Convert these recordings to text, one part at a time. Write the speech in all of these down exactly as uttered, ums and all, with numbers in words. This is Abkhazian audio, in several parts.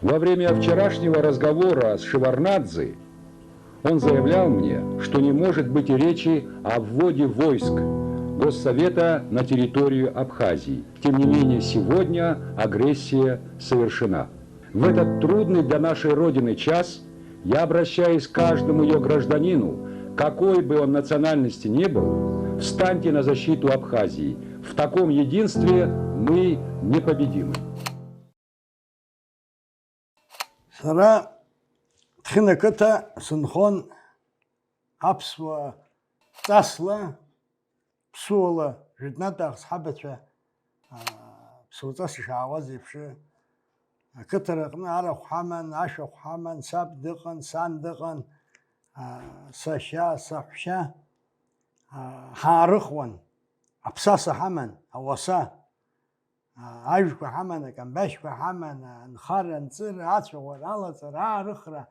Во время вчерашнего разговора с Шеварднадзе он заявлял мне, что не может быть и речи о вводе войск Госсовета на территорию Абхазии. Тем не менее, сегодня агрессия совершена. В этот трудный для нашей Родины час я обращаюсь к каждому ее гражданину, какой бы он национальности ни был, встаньте на защиту Абхазии. В таком единстве мы непобедимы. Сара Ҭхьына қыҭа сынхон аԥсуа ҵасла, ԥсуала, жәытәнатәаах сҳабацәа, аа, ԥсуаҵас ишаауаз еиԥш, ақыҭа рыҟны арахә ҳаман, ашәахә ҳаман, саб дыҟан, сан дыҟан, аа, сашьа, саҳәшьа, аа, ҳаарыхуан, аԥсаса ҳаман, ауаса, аа, ажәқәа ҳаман, акамбашьқәа ҳаман, анхара, анҵыра, ацәаӷәара, алаҵара, аарыхра,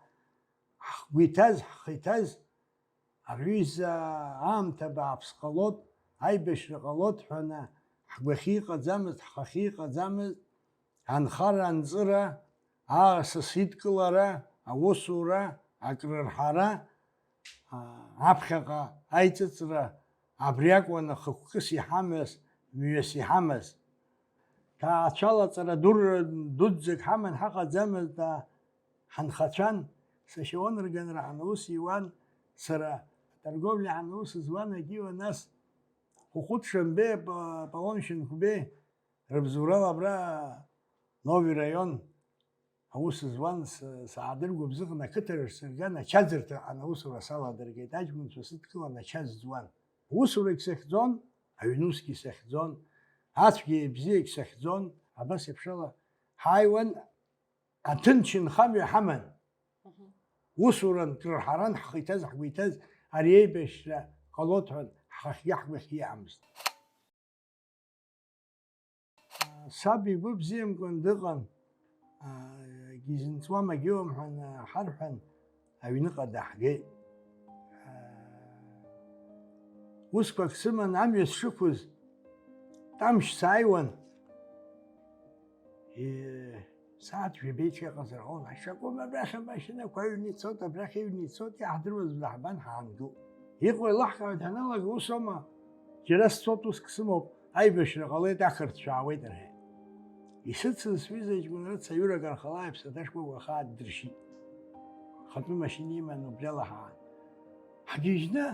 ҳгәы иҭаз, ҳхы иҭаз, ари аҩыза аамҭа бааԥс ҟалоит, аибашьра ҟалоит ҳәа ҳгәахьы иҟаӡамызт, ҳхахьы иҟаӡамызт, анхара, анҵыра, аасас идкылара, аусура, акрырҳара, аа, аԥхьаҟа аиҵыҵра, абри акәын ахықәкыс иҳамаз, мҩас иҳамаз. Ҭаацәала ҵара дур-, дуӡӡак ҳаман ҳаҟаӡамызт, аа, ҳанхацәан, сашьа Леон рганра ҳанаус иуан, сара аторговлиа ҳанаус зуан, агьиуа нас Хәыхәыт Шамбеи, Аполлон Шьынқәбеи рыбзоурала абра Нови раион аус зуан, саадыргәыбзыӷны ақыҭа рыҽсырган, ачаӡырҭаҟны аусура саладыргеит, аҷкәынцәа сыдкылан ача зӡуан. Усурагь сахьӡон, аҩнусгьы сахьӡон, ацәгьеи абзиагь сахьӡон, абас еиԥшала ҳааиуан, аҭынчынхамҩа ҳаман. Усуран, крырҳаран, ҳхы иҭаз, ҳгәы иҭаз ари еибашьра ҟалоит ҳәа ҳхахьгьы ҳгәахьгьы иаҳамызт. Саб игәы бзиамкәан дыҟан, гизынҵуам, агьыуам ҳәа ҳарҳәан, аҩныҟа даҳгеит. Усқәак сыман амҩа сшықәыз, Тамшь сааиуан. Сааҭ жәабеицәа иҟазар ҟалон, ҳшакәым абрахь амашьынақәа аҩны ицоит, абрахь аҩны ицоит, иаҳдыруаз даҳбан ҳаангылт. Иҟоу еилаҳкаауеит ҳаналага, ус аума? Џьара сцоит, уск сымоуп, аибашьра ҟалеит, ақырҭцәа аауеит рҳәеит. Исыцыз сҩыза ҷкәын рыцҳа, ҩырак архала иԥсаҭа шкәакәа ахаа ддыршьит. Ахатәы машьына иман, убриала ҳаан. Ҳгьежьны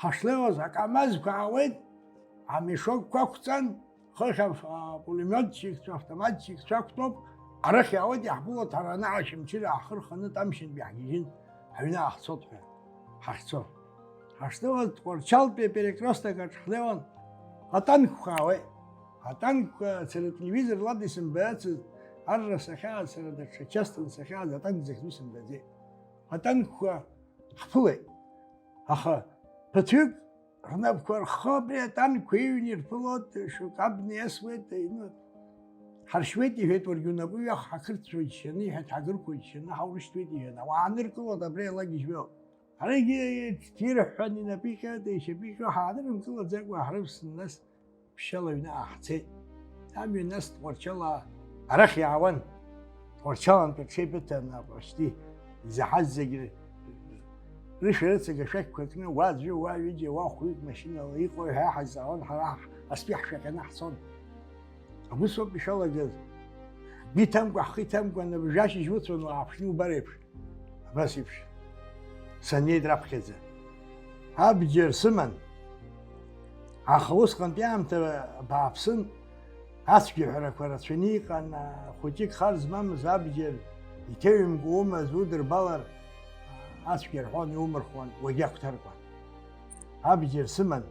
ҳашлеиуаз, акамазқәа аауеит, амешокқәа ақәҵан, хыхь апулемиотчикцәа, автоматчикцәа ақәтәоуп, арахь иаауеит, иаҳԥылоит, ҳара анаҟа Очамчыра ҳхы рханы Тамшьынтәи ҳгьежьын, аҩны ҳахцоит ҳәа, ҳахьцо. Ҳашнеиуаз Тҟәарчалтәи аперекресток аҿы ҳнеиуан, атанкқәа аауеит. Атанкқәа, сара ателевизор лада исымбацызт, арра сахьааз, сара даҽа частан сахьааз атанк захьӡу сымбаӡеит. Атанкқәа ҳԥылеит. Аха ԥыҭҩык рнапқәа рхы абри атанкқәа иҩны ирԥылоит, шьоук абна иасуеит, аҩны ҳаршьуеит, иҳәеит, уаргьы унапы ҩах, ҳақырҭцәоит џьшьаны, иҳәеит, ҳагырқәоит џьшьаны, ҳаурышьҭуеит, иҳәеит, ауаа аныркылоит, абри ала гьежьуеит. Ҳаргьы ирҳәан, инапы иҟьеит, ишьапы иҟьо, ҳаанырымкылаӡакәа ҳрывсын, нас ԥшьшьала аҩны ааҳцеит. Амҩа нас Тҟәарчалаа арахь иаауан. Тҟәарчалантәи аҽеибыҭан, почти изаҳаз зегьы рышәарыцага ашәақьқәа кны, уа аӡәы, уа ҩыџьа, уа хәҩык машьынала иҟоу ҳәа иаҳзаауан, ҳара ҳастәи ҳшәаҟьаны ҳцон. Абыс ауп ишалагаз. Ҳгәы иҭамкәа, ҳхы иҭамкәа, набжьашьыжь уцәан, уааԥшны иубар еиԥш. Абас еиԥш саннеи раԥхьаӡа абџьар сыман, аха усҟантәи аамҭа бааԥсын, ацәгьаҳәарақәа рацәаны иҟан, хәыҷык хар змамыз абџьар иҭеҩымкәа умаз удырбалар, ацәгьа рҳәон, иумырхуан, уагьақәҭаркуан. Абџьар сыман,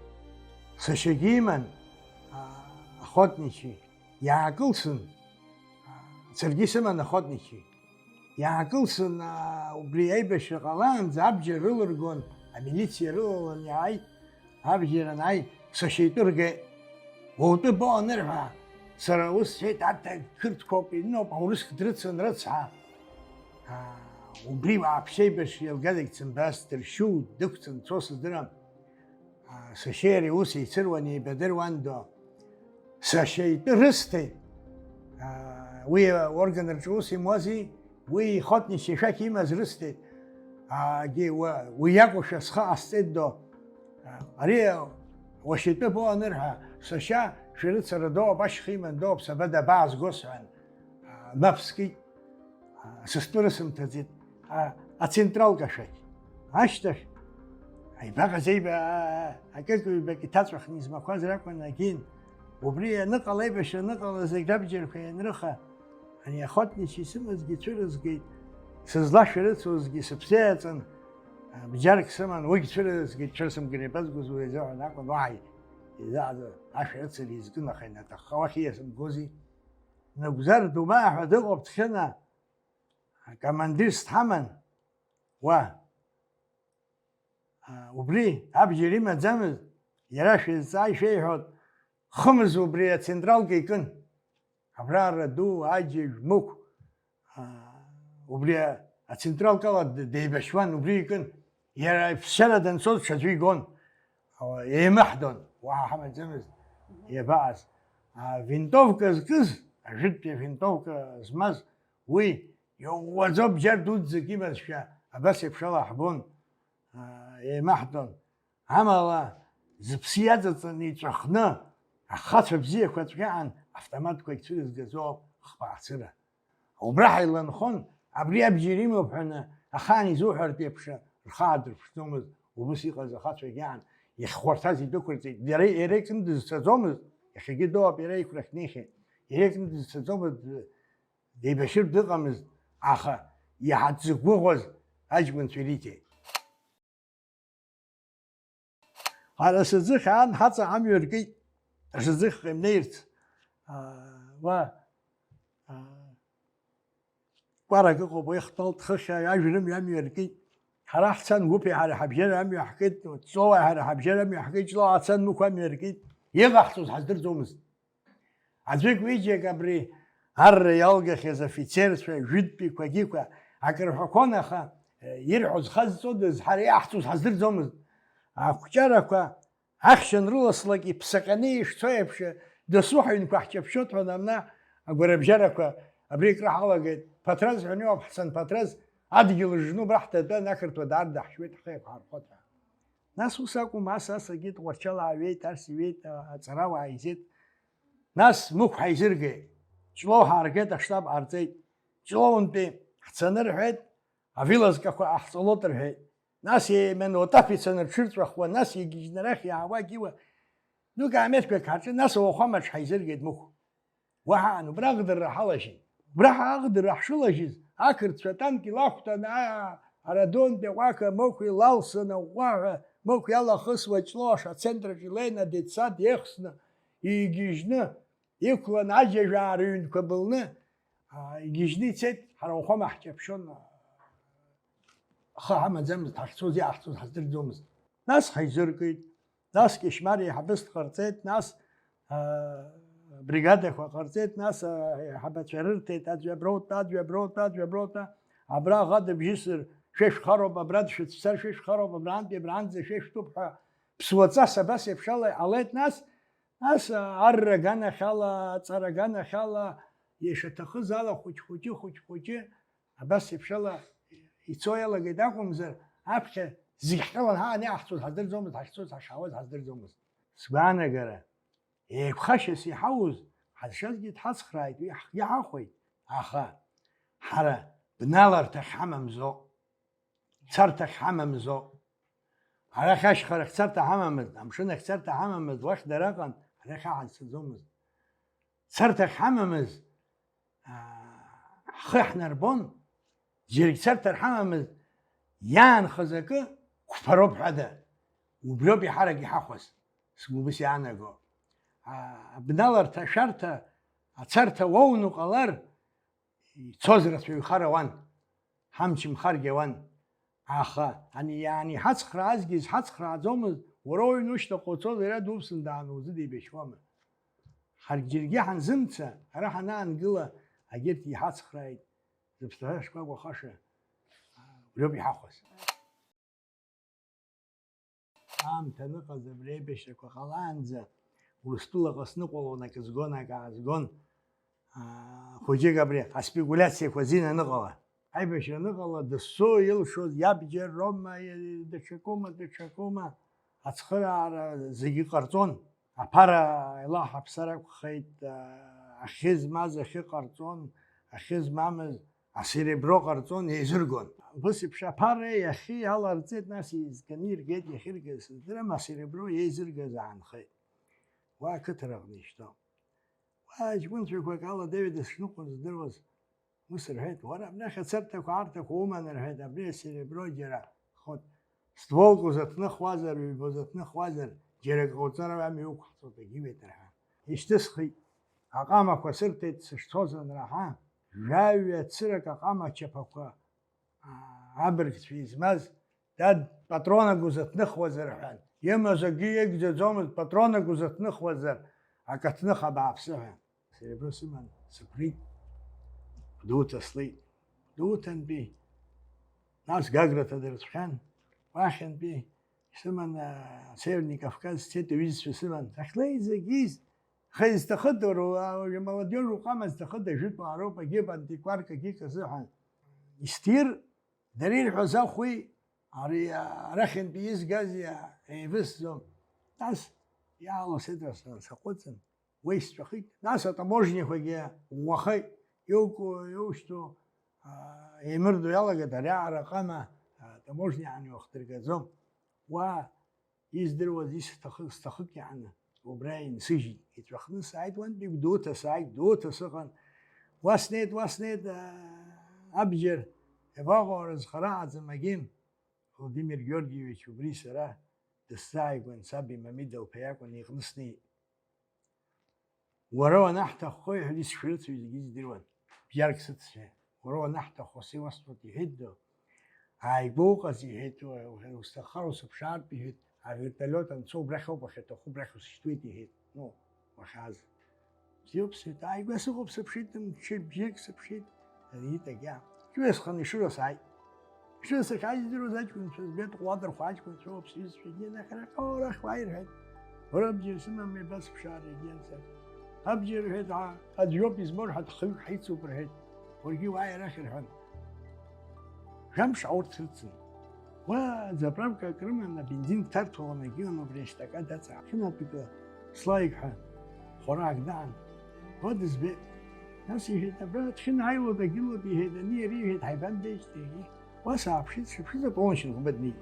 сашьагьы иман, охотничьи, иаакылсын, саргьы сыман охотничьи. Иаакылсын, аа, убри аибашьра ҟалаанӡа абџьар рылыргон, амилициа рылалан иааит, абџьар анааи, сашьа итәы ргеит. Уа утәы боуан рҳәа, сара ус сҳәеит, арҭ ақырҭқәоуп, иныноуп, аурыск дрыцын рыцҳа. Аа, убри уааԥшьа аибашьра еилгазаргь дсымбац, дыршьу, дықәҵан дцо сыздырам. Сашьеи иареи ус еицыруан, еибадыруан ду. Сашьа итәы рысҭеит. Уи аорган рҿы ус имуази, уи ихотничьи шәақь имаз рысҭеит. Агьи уа-, уи иакәушәа схы ҟасҵеит до. Ари уашьтәа бо анырҳәа, сашьа шәарыцара дооуп, ашьха иман дооуп, сабада баазго сҳәан. Мап скит, сыстәы рысымҭаӡеит, а, ацентралка шәақь. Ашьҭахь, аибаҟаз еиба-, акык-ҩбак иҭаҵәахны измақәаз ракәын агьин. Убри аныҟала, аибашьра аныҟала, зегь рабџьарқәа ианрыха, ани ахотничьи сымазгьы цәырызгеит, сызлашәарыцозгьы сыԥсеиаҵан, а, бџьарк сыман, уигь цәырызгеит, цәырсымгар иабазгоз уи азыҳәан акәын, уаҳа изаҳәа ашәарыцара изкын, аха инаҭахха уахь ииасымгози. Нагәзар Думаа ҳәа дыҟоуп, Ҭхьына, акомандирс дҳаман, уа. А, убри абџьар имаӡамызт, иара шәизҵааи шәеиҳәоит, хымз убри ацентралка икын. Абра Раду, Аџьажә, Мықә, а, убри ацентралкала д-, деибашьуан, убри икын. Иара иԥсшьара данцоз ҽаӡәы игон. Еимаҳдон, уаҳа ҳамаӡамызт, иабаҟаз. Авинтовка зкыз, ажәытәтәи авинтовка змаз, уи иӷәӷәаӡоу бџьар дуӡӡак имазшәа абас еиԥш ала ҳбон, еимаҳдон. Амала, зыԥсы иаҵаҵаны иҵәахны, ахацәа бзиақәа ҵәҟьаан, автоматқәагь цәырызгаӡо ауп хԥа ацыра. Убра ҳаиланхон, абри абџьар имоуп ҳәаны, ахаан изуҳәартә еиԥш, рхы аадырԥшӡомызт, убыс иҟаз ахацәагьы аан, иахьхәарҭаз идәықәырҵеит. Иара, иара икны дызцаӡомызт, иахьагьы доуп, иара иқәрахь днеихьеит. Иара икны дызцаӡомызт, деибашьыртә дыҟамызт, аха иаҳа дзықәгәыӷуаз аҷкәынцәа ириҭеит. Ҳара сыӡыхь аан ҳаҵа амҩа ркит, сыӡыхьҟа имнеирц. Аа, уа, аа, кәарак ыҟоуп, уи хтәалт хыхь ажәрымҩа амҩа ркит. Ҳара ҳцан Гәыԥи ҳара ҳабжьара амҩа ҳкит, Ҵлоуи ҳара ҳабжьара амҩа ҳкит, Ҷлоу ацан Мықә амҩа ркит. Иҟаҳҵоз ҳаздырӡомызт. Аӡәык-ҩыџьак абри арра иалгахьаз афицерцәа, жәытәтәиқәагьы-қәа акрырҳәақәон, аха, э, ирҳәоз хазҵодаз, ҳара иаҳҵоз ҳаздырӡомызт. Ақәҿиарақәа ахьшь анрыласлак, иԥсаҟьаны ишцо еиԥш, дасу ҳаҩнқәа ҳҷаԥшьот ҳәа, намна агәарабжьарақәа абри акры ҳалагеит. Ԥатраз ҳәа иоуп ҳцан, Ԥатраз адгьыл ржны убра ҳҭатәан, ақырҭуа даар даҳшьуеит, ҳхы еиқәҳархоит ҳәа. Нас ус акәым, ас, ас агьит Тҟәарчал аауеит, арс иҩеит, а-, аҵарауаа ааизеит. Нас Мықә ҳаизыргеит. Ҷлоу ҳааргеит, аштаб ҟарҵеит. Ҷлоунтәи ҳцаны рҳәеит, авилазкақәа ҟаҳҵалот рҳәеит. Нас еиманы Отаф ицаны рҽырҵәахуа, нас игьежьны арахь иаауа, икьиуа, дук ааметқәак ҳарҿын, нас ауахәамаҿ ҳаизыргеит Мықә. Уаҳа ан, убра аӷдырра ҳалажьит. Убра ҳа аӷдырра ҳшылажьыз, ақырҭцәа атанк илахәҭаны, аа, Арадонтәи аҟәақа Мықә илалсын аӷәӷәаҳәа, Мықә иалахысуа Ҷлоу ашацентрҿы илеины адетсад иеихсны, игьежьны, иқәлан аџьажәаа рыҩнқәа былны, аа, игьежьны ицеит, ҳара ауахәама ҳҷаԥшьон, ахы ҳамаӡамызт, ҳахьцоз, иаҳцоз ҳаздырӡомызт. Нас ҳаизыркит, нас Кьышьмар еиҳабыс дҟарҵеит, нас, аа, бригадақәа ҟарҵеит, нас, аа, еиҳабацәа рырҭеит, аӡәы аброуҭ, аӡәы аброуҭ, аӡәы аброуҭ, абра аӷа дыбжьысыр, шәа шәхароуп, абра дшәыцәцар, шәа шәхароуп, абраантәи абранӡа шәа шәтәуп ҳәа, ԥсуаҵас абас еиԥш ала иҟалеит, нас, нас, аа, арра аганахьала, аҵара аганахьала, ишаҭахыз ала хәыҷ-хәыҷы, хәыҷ-хәыҷы, абас еиԥш ала ицо иалагеит акәымзар, аԥхьа зегь ҟьалан ҳаан иаҳцоз ҳаздырӡомызт, ҳахьцоз, ҳашаауаз ҳаздырӡомызт. Сгәаанагара, еиқәхашьас иҳауз, ҳазшазгьы дҳацхрааит, уи ҳхгьы ҳахәеит, аха ҳара бналарҭа ахьҳамамзо, царҭа ахьҳамамзо, арахь ашьхарахь царҭа ҳамамызт, амшын ахь царҭа ҳамамызт, уахь дара ыҟан, арахь аҳа дцаӡомызт. Царҭа ахьҳамамыз, аа, ҳхы ҳнарбон, џьаргь царҭа рҳамамыз, иаанхаз акы қәԥароуп ҳәада, убриоуп еиҳарак иҳахәаз, сгәы убыс иаанаго. Аа, абналарҭа, ашәарҭа, ацарҭа уоуны уҟалар, ицоз рацәаҩхар ауан, ҳамч мхаргьы ауан. Аха ани иаани ҳацхраазгьы изҳацхрааӡомызт, уара уҩны ушьҭахь уцозар, иара дувсын дааны узыдеибашьуама? Ҳаргь џьаргьы ҳанзымца, ара ҳанаангыла, агьырҭ иҳацхрааит, зыԥсҭазаашьақәа акәу хаша, убриоуп иҳахәаз. Аамҭа аныҟаз абри аибашьрақәа ҟалаанӡа Урыстәылаҟа сныҟәалон, акы згон, акы аазгон. аа, хәыҷык абри аспекулиациақәа азин аныҟала, аибашьра аныҟала, досу илшоз иабџьар роума, даҽакума, даҽакума, ацхыраара зегьы ҟарҵон. Аԥара еилаҳаԥсар акәхеит, ахьы змаз ахьы ҟарҵон, ахьы змамыз асеребро ҟарҵон, еизыргон. Убыс еиԥш аԥареи ахьи аларҵеит, нас еизганы иргеит, иахьыргаз сыздырам, асеребро еизыргаз аанхеит. Уа ақыҭараҟны ишьҭоуп. Уа ҷкәынцәақәак ала Давид сышныҟәоз здыруаз, ус рҳәеит, уара абнахь ацарҭақәа, аарҭақәа уман, рҳәеит, абри асеребро џьара ход стволк узаҭныхуазар, ҩба узаҭныхуазар, џьара акы ҟауҵар амҩа уқәҳҵоит, агьиуеит, рҳәан. Ишьҭысхит, аҟамақәа сырҭеит, сышцоз анраҳа, жәаҩа цырак аҟама чаԥақәа, аа, абыргцәа измаз, дад, патронак узаҭныхуазар ҳәан, имаз акгьы еигӡаӡомызт, патронак узаҭныхуазар, акаҭных абааԥсы ҳәа. Серебро сыман, сықәрит, Гәдоуҭа слеит. Гәдоуҭантәи, нас Гагра ҭадырцәхьан, уахьынтәи, сыман, аа, Северный Кавказ сцеит, аҩызцәа сыман. Сахьлеиз зегьы из-, аха изҭахыда, уара, уажәы амолодежь уҟама зҭахыда, жәытәуаа роуп, агьып антикварк, агьык азыҳәан. Истир, дара ирҳәоз ахәи, ари, арахьынтәи изгази еивысӡом. Нас иааласеит ас саҟәыҵын. Уеисҵәахит. Нас атаможниақәагьы ӷәӷәахеит, иуку, иушьҭоу, аа, еимырдо иалагеит, ари аара ҟама, аа, атаможниа ан иухдыргаӡом. Уа издыруаз, исҭахы-, сҭахык иааны, убра инсыжьит. Иҵәахны сааит, уантәи Гәдоуҭа сааит, Гәдоуҭа сыҟан. Уа снеит, уа снеит, аа, абџьар, иабаҟоу рызхара аӡамагьы? Владимир Георгиевич убри сара дысзааигәан, саби Мамида лԥа иакәын, иҟны снеит. Уара уанаҳҭаххо, иҳәеит, исшәырцәоз зегьы здыруан. Бжьарк сыццәа. Уара уанаҳҭаххо, сеиуасҭоит, иҳәеит, ду. Ааигәа уҟаз, иҳәеит, узҭаххар усыԥшаартә, иҳәеит, авертолиот анцо убрахь ауп, уахьаҭаху убрахь усышьҭуеит, иҳәеит. Ну, уахьааз. Бзиоуп, сҳәеит, ааигәа сыҟоуп, сыԥшит, мчы бжьык сыԥшит, ари иҵегь иаам. Ҷыҩасхан Ешыра сааит. Ешыра сахьааиз идыруаз аҷкәынцәа збеит, ҟәладархәа аҷкәынцәа ыҟоуп, сҩызцәа егьи анахь арахь, о, арахь уааи, рҳәеит. Уара абџьар сымам, иабасыԥшаар, егьи анцәа. Абџьар, рҳәеит, аа, аӡә иоуп измоу, рҳәеит, хҩык ҳаицуп, рҳәеит. Уаргьы уааи арахь, рҳәан. Жәамш аурҭ рыцын. Уа, заправкак рыман, абензин дҭарҭәалан, егьиуан убри аштака даҵа. Хьынатәыкы слаик ҳәа хәарак даан. Уа дызбеит. Нас иҳәеит, абра дхьынҳаилоит, агьылоит, иҳәеит, ани иара иҳәеит, ҳаибамбеижьҭеи. Уа сааԥшит, сыԥшыз аполончик хәба днеит.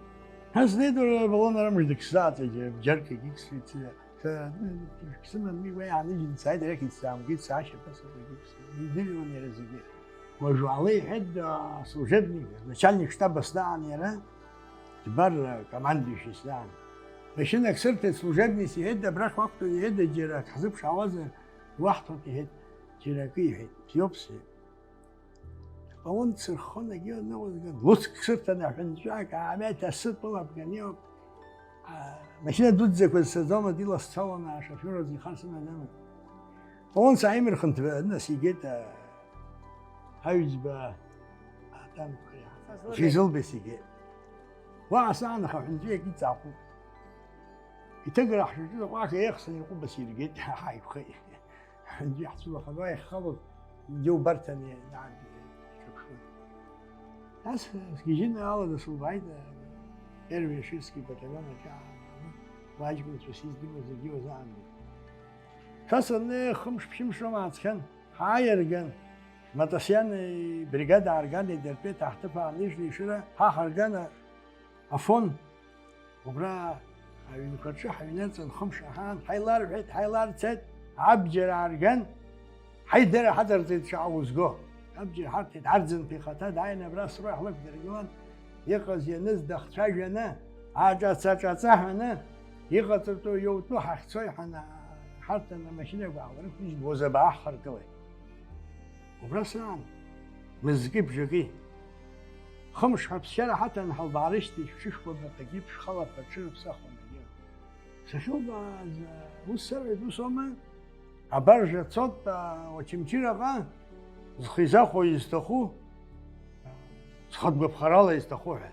Нас днеит, уара, аполон ара мыждак сзааҵеит, џьаркагьы иксуеит, сыда. Са, сыман, уи уа иааныжьны дсааит, арахь исзаамгеит, саашьа ԥасақәагьы ԥсуеит. Идыруан иара зегьы. Уажәы ала иҳәеит, а, служебник, начальник штаба снаан иара, дбар, а, командующий снаан. Машьынак сырҭеит, служебник сиҳәеит, абрахь уақәтәоу иҳәеит, џьара ак ҳзыԥшаауазар, уаҳҭоит иҳәеит, џьара акы иҳәеит, бзиоуп сҳәеит. Аполон дсырххон, агьи аныҟәызган, луск сырҭан аҳәынҵәак, аамеҭ асы тәылабган иоуп. А, машьына дуӡӡақәа зцаӡомызт, иласцалон ашофер азы ихарсымаӡамызт. Аполон сааимырхын, дв-, насигеит, а, аҩӡба атанкқәа иаҳа. Фазылбеи. Фазылбеи сигеит. Уаҟа саанаха аҳәынҵәеиак иҵаахәуп. Иҭыгара ҳшаҿыз аҟәаҟа еихсны иҟәыбаса иргеит, ҳааиқәхеит. Ҳаҩнтәи ҳцәылаханы уа иахьхалоз, џьоу барҭаны иаанкылеит, иҿаԥшуан. Нас сгьежьын, алада сылбааит, первый Ешырский батальон аҿы аан, уа аҷкәынцәа сиздыруаз зегьы уазаанкылеит. Шәасырны хымш-ԥшьымш роума ааҵхьан, ҳааиарган, Матасиани бригада аарган, идыртәеит ҳҭыԥ аан ижәны Ешыра, ҳа ҳарган, Афон, убра аҩнқәа рҿы ҳаҩнаҵан хымш аҳаан, ҳаиларҳәеит, ҳаиларцеит, абџьар аарган, ҳаидара ҳаҵарҵеит шаҟа узго. Абџьар ҳарҭеит, арӡынтә ихаҭа дааины абра асруа ҳлықәдыргылан, иҟаз-ианыз дахцәажәаны, аҿаца-ҿаца ҳәаны, иҟаҵатәу иоутәу ҳахьцо иҳәаны, ҳарҭан амашьынақәа ҳларықәижьит, уазабаа ҳхаргылеит. Убра саан, мызки бжаки. Хымш ҳаԥсшьара ҳаҭан ҳалбаарышьҭит, шәышықәса баҟагьы ԥшхала ҳаҽырыԥсахуан егьи. Сахьылбааз, ус сарҳәеит, ус аума? Абаржа цот, а, Очамчыраҟа зхы изахәо изҭаху, зхатә гәаԥхарала изҭаху ҳәа.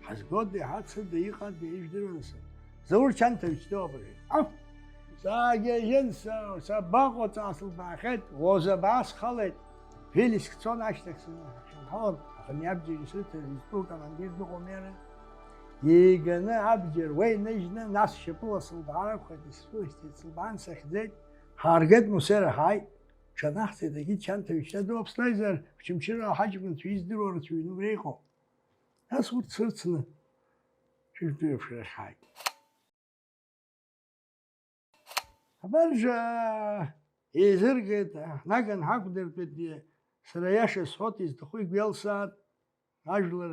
Ҳазгода, иҳацда, иҟада, ижәдыруан сара. Заур Чанҭа иуч доуп, рҳәеит. Аф! Саагьежьын, са, сабаҟоу, ҵаа сылбаахьеит, уозабаа схалеит. Вилиск цон ашьҭахь сынхьанҳалон, аха абџьар исырҭаз изтәу акомандир дыҟоума иара? Ииганы абџьар уа иныжьны, нас шьапыла сылбаар акәхеит, исылшьҭит, сылбаан сахьӡеит, ҳааргеит Мусера, ҳааит. Ҽанаҳҵеит, егьи Чанҭа ишьҭа дыуаԥслеизар, Очамчыра аҳаҷкәынцәа издыруа рацәаҩны убра иҟоуп. Нас урҭ сырцны, шәыжәтәи аԥшрахь ҳааит. Абаржа еизыргеит, ҳнаган ҳақәдыртәеит, сара аиаша сҳәоит, изҭаху игәеилсаат, ажәлар,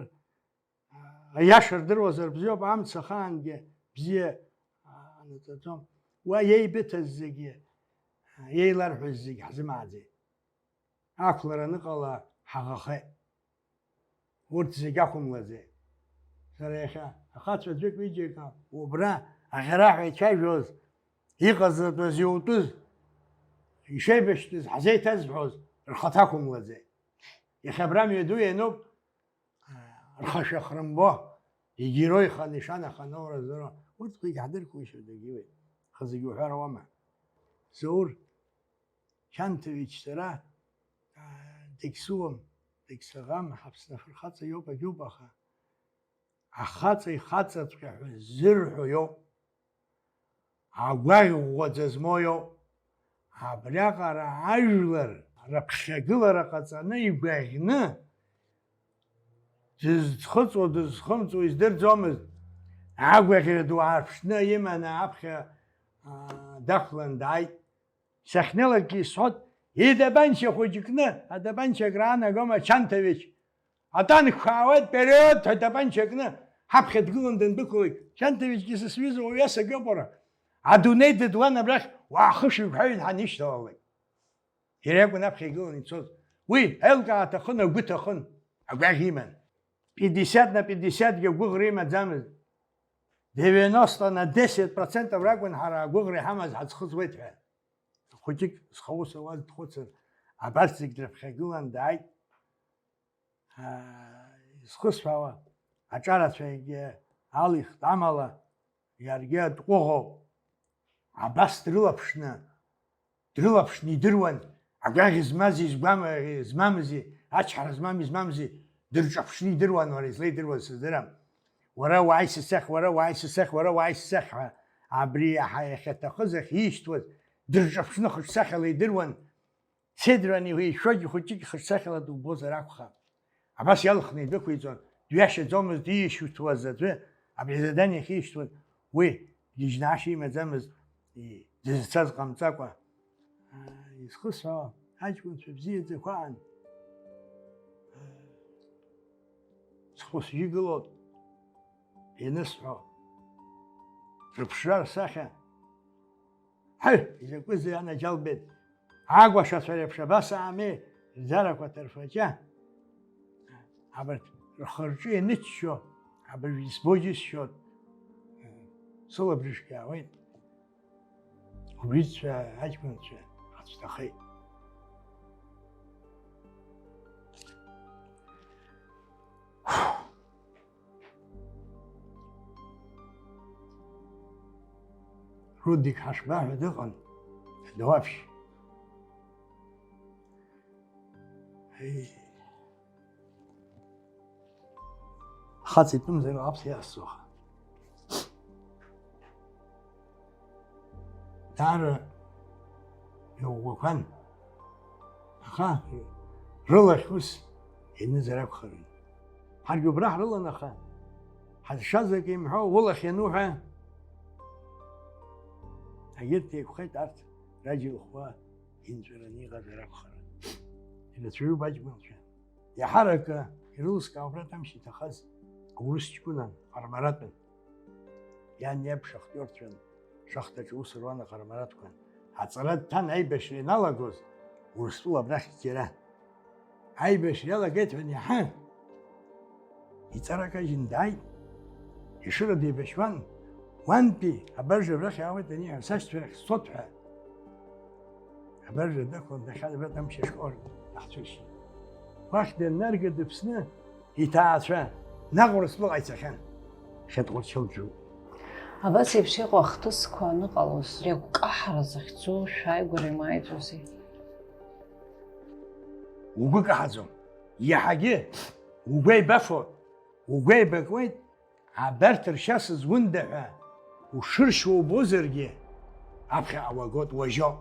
аиаша рдыруазар бзиоуп, амца ахаангьы бзиа анаҵаӡом. Уа иеибыҭаз зегьы, еиларҳәаз зегьы ҳзымааӡеит. Ақәлара аныҟала ҳаӷахеит. Урҭ зегь ақәымлаӡеит. Сара иахьа ахацәа ӡәык-ҩыџьак убра аӷьараҳәа ицәажәоз, иҟазҵатәыз иутәыз, ишеибашьтәыз ҳзеиҭазҳәоз рхаҭа ақәымлаӡеит. Иахьа абра мҩаду иануп, рхашәа хрымбо, егьироухан ишанаханоуразоуроу, урҭқәа егьаҳдыркуеишьоит, дагьиуеит. Аха зегь уҳәар ауама? Заур Чанҭович, сара, аа, дагьсыуам, дагьсаӷам, ҳаԥсны ҳархаҵа иоуп, агьуп, аха ахаҵа ихаҵаҵәҟьа ҳәа ззырҳәо иоуп. Агәаӷь ӷәӷәаӡа змоу иоуп. Абриаҟара ажәлар рыԥхьагылара ҟаҵаны игәаӷьны, дызхыҵуа, дызхымҵуа издырӡомызт. Агәаӷьра ду аарԥшны иманы аԥхьа, аа, дақәлан дааит. Сахьнеилакгьы исҳәот, итапанча хәыҷы кны, атапанча акраанагома, Чанҭович? Атанкқәа аауеит, впериод ҳәа атапанча кны, ҳаԥхьа дгылан дандәықәлеит. Чанҭовичгьы са сҩыза уаҩы сагьоуп уара. Адунеи дыдуан абрахь, уаахышыҩ ҳәа ҳанишьҭалалак. Иара иакәын аԥхьа игыланы ицоз. Уи аилкаа аҭахын, агәы ҭахын, агәаӷь иман. Пятьдесят на пятьдесятгьы агәыӷра имаӡамызт. Девяносто на десять процентов ракәын ҳара агәыӷра иҳамаз ҳаӡхыҵуеит ҳәа. Хәыҷык зхаус ауаз дхәыцыр, абарҭ зегь дрыԥхьагылан дааит. Аа, изхысҳәаауа аҿарацәагьы алихт, амала иаргьы атҟәыӷоуп. Абас дрылаԥшны, дрылаԥшны идыруан, агәаӷь змази згәам-, змамзи, ачҳара змами змамзи, дырҿаԥшны идыруан, уара излеидыруаз сыздырам. Уара уааи сысахь, уара уааи сысахь, уара уааи сысахь ҳәа, абри иаҳа иахьаҭахыз ахьишьҭуаз, дырҿаԥшны хыҿсахьала идыруан. Седран иҳәеишәогьы хәыҷык ихаҿсахьала дубозар акәхап. Абас иалхны идәықәиҵон, дҩашьаӡомызт иишьҭуаз аӡәы, абри азадание ахьишьҭуаз, уи гьежьны ашьа имаӡамызт, и-, дызцаз ҟамҵакәа. Аа, изхысҳәаауа аҷкәынцәа бзиаӡақәа аан, аа, схәы сжьы гылоуп, ианысҳәо, рыԥшра рсахьа. Ҳаи, изакәызеи анаџьалбеит? Агәашацәа реиԥш абас аами, рӡарақәа ҭырфаҷа. Абарҭ рхы-рҿы ианыччо, абыржә избо џьысшьоит. Сылабжышгьы аауеит. Убрицәа аҷкәынцәа ацәҭахеит. Рудик ҳашба ҳәа дыҟан, дауаԥшь. Ҳеи. Хаҵа итәымзар аԥхьа иаасцәоуха. Даара иӷәӷәақәан. Аха рылахь ус ианызар акәхарын. Ҳаргьы убра ҳрылан, аха ҳазшаз акы имҳәо, улахь иану ҳәа. Егьырҭ еиқәхеит, арҭ раџьа ихәуа инҵәараны иҟазар акәхарын. Ирацәаҩуп аҷкәынцәа. Иаҳаракы ирылскаауп рат амш иҭахаз аурыс ҷкәынан, ҟармаратәын. Иан иаб шахтиорцәан, шахтаҿы аус руан аҟармаратәқәа. Аҵара дҭан аибашьра ианалагоз, Урыстәыла абрахь иара. Аибашьра иалагеит ҳәа аниаҳа, иҵара кажьын дааит. Ешыра деибашьуан, уантәи абаржа абрахь иаауеит аниҳәа, сашьцәа рахь сцот ҳәа. Абаржа дықәлан дахьааз абра Тамшь ашкол даҳцәыршьит. Уахь даннарга дыԥсны, иҭаацәа наҟ Урыстәыла ицахьан. Хьатҟәарчал џьоуп. Абас еиԥш иҟоу ахҭысқәа аныҟалоз, иагәкаҳара захьӡу шәааигәара имааиӡозеи? Угәы каҳаӡом. Иаҳагьы угәеибафоит, угәеибакуеит, абарҭ ршьа сызунда ҳәа ушыршьуа убозаргьы, аԥхьаҟа уагоит, уажьоуп.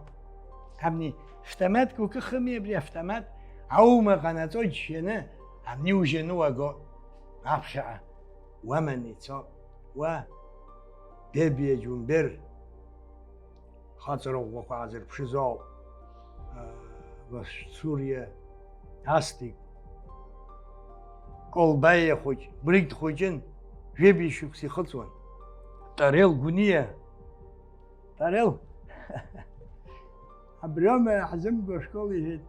Абни автоматк укыхыми, абри автомат аума ҟанаҵоит џьшьаны, абни ужьаны уагоит. Аԥхьаҟа уаманы ицоит, уа Бебиа Џьумбер. Хаҵара ӷәӷәақәа аазырԥшыз ауп. Васцуриа Астик, Колбаиа хәыҷ, Бригь дхәыҷын, жәибжь шықәса ихыҵуан. Тарел Гәниа. Тарел. Абриоума иаҳзымго ашкол, иҳәеит.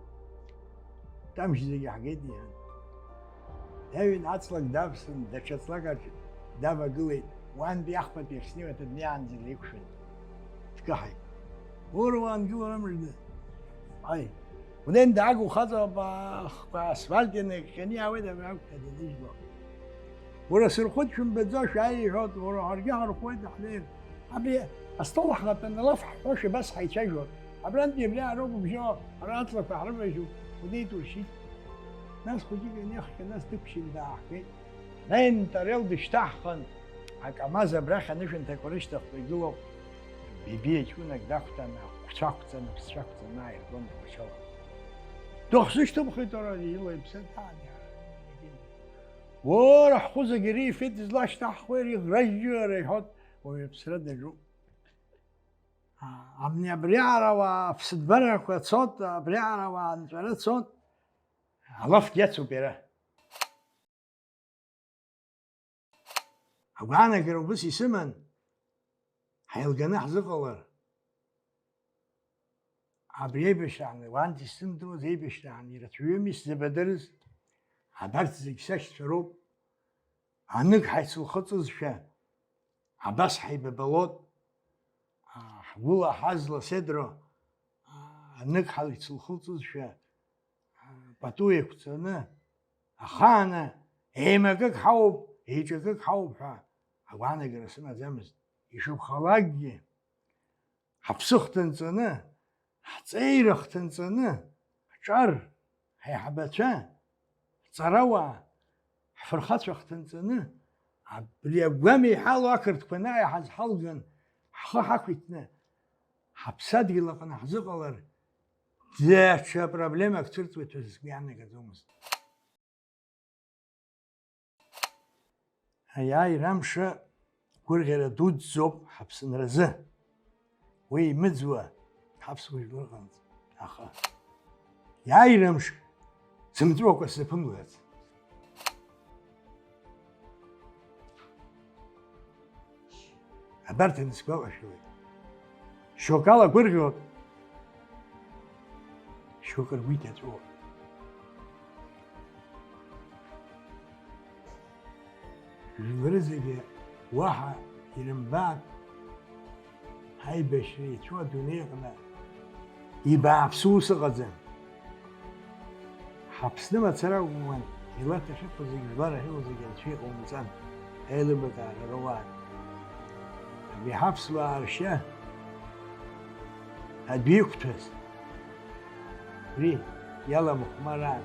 Тамшь зегьы ҳгеит, иҳәан. Дыҩын аҵлак давсын, даҽа ҵлакаҿ давагылеит, уантәи ахԥатәи аҽнеиуа днеиаанӡа илеиқәшәан. Дкаҳаит. Уара уаангылара мыжда. Аи. Унеин даагәахаҵәап, ахқәа асфальт ианакхьаны иаауеит, абри акәхеит аныжьло. Уара сырхәыцшәымбаӡо шәааи иҳәоит, уара ҳаргьы ҳархәуеит, ҳнеир. Абри астол ҳхатәаны алаф ҳҳәошәа абас ҳаицәажәон. Абрантәи абри аароуп убжьо, ара аҵлақәа ҳрыважьуп, унеит уршьит. Нас хәыҷык ианеихҟьа, нас дықәшьын дааҳгеит. Наин Тарел дышьҭаҳхын, акамаз абрахь анышәынҭақәа рышьҭахьҟа игылоуп. Бебиа ҷкәынак дахәҭан, ахәцәа ақәҵан, аԥсцәа ақәҵан ааиргон Тҟәарчал. Дыхсышьҭымхит уара, ила иԥсы ҭаан. Уара, ҳхәы зегьы ирифеит, излашьҭаҳхуеи, иӷражьҩы, ара иҳәоит, уаҩ аԥсра даҿуп. А, амни абриаҟара уаа аԥсыӡбарақәа цот, абриаҟара уаа анҵәара цот, алафгьы ацуп иара. Агәаанагара убыс исыман, ҳаилганы ҳзыҟалар. Абри аибашьраан, уантәи сзымдыруаз аибашьраан ирацәаҩыми сзыбадырыз, абарҭ зегь сашьцәа роуп. Анык ҳаицылхыҵызшәа, абас ҳаибабалот, аа, ҳгәыла ҳазла седро, аа, анык ҳаицылхыҵызшәа, аа, пату еиқәҵаны, ахааны, еимакык ҳауп, еиҿакык ҳауп ҳәа агәаанагара сымаӡамызт. Ишакәхалакгьы, ҳаԥсы хҭынҵаны, ҳҵеира хҭынҵаны, ҳҿар, ҳаиҳабацәа, ҳҵарауаа, ҳфырхацәа хҭынҵаны, абри агәам еиҳало ақырҭқәа анааи ҳазҳалган, ҳхы ҳақәиҭны, ҳаԥсадгьыл аҟны ҳзыҟалар, даҽа проблемак цәырҵуеит ҳәа сгәы иаанагаӡомызт. Аиааира амш гәырӷьара дуӡӡоуп ҳаԥсынразы. Уи имыӡуа ҳаԥсуа жәлар рҟынӡа. Аха иааира амш сымҵәуакәа сзаԥымлац. Абарҭ анысгәалашәалак, шьоукала гәырӷьоит, шьоук ргәы иҭаҵәуоит. Жәлары зегьы уаҳа ирымбаат, ҳаибашьра ицәоу адунеи аҟны ибааԥсу ус ыҟаӡам. Ҳаԥсны мацара акәын, милаҭ ахьыҟоу зегь, жәлар ахьыҟоу зегь анцәа иҟаумҵан, аилыбакаара роуаат. Абри ҳаԥсуаа ршьа адәы иқәҭәаз, убри иаламыхәмараан.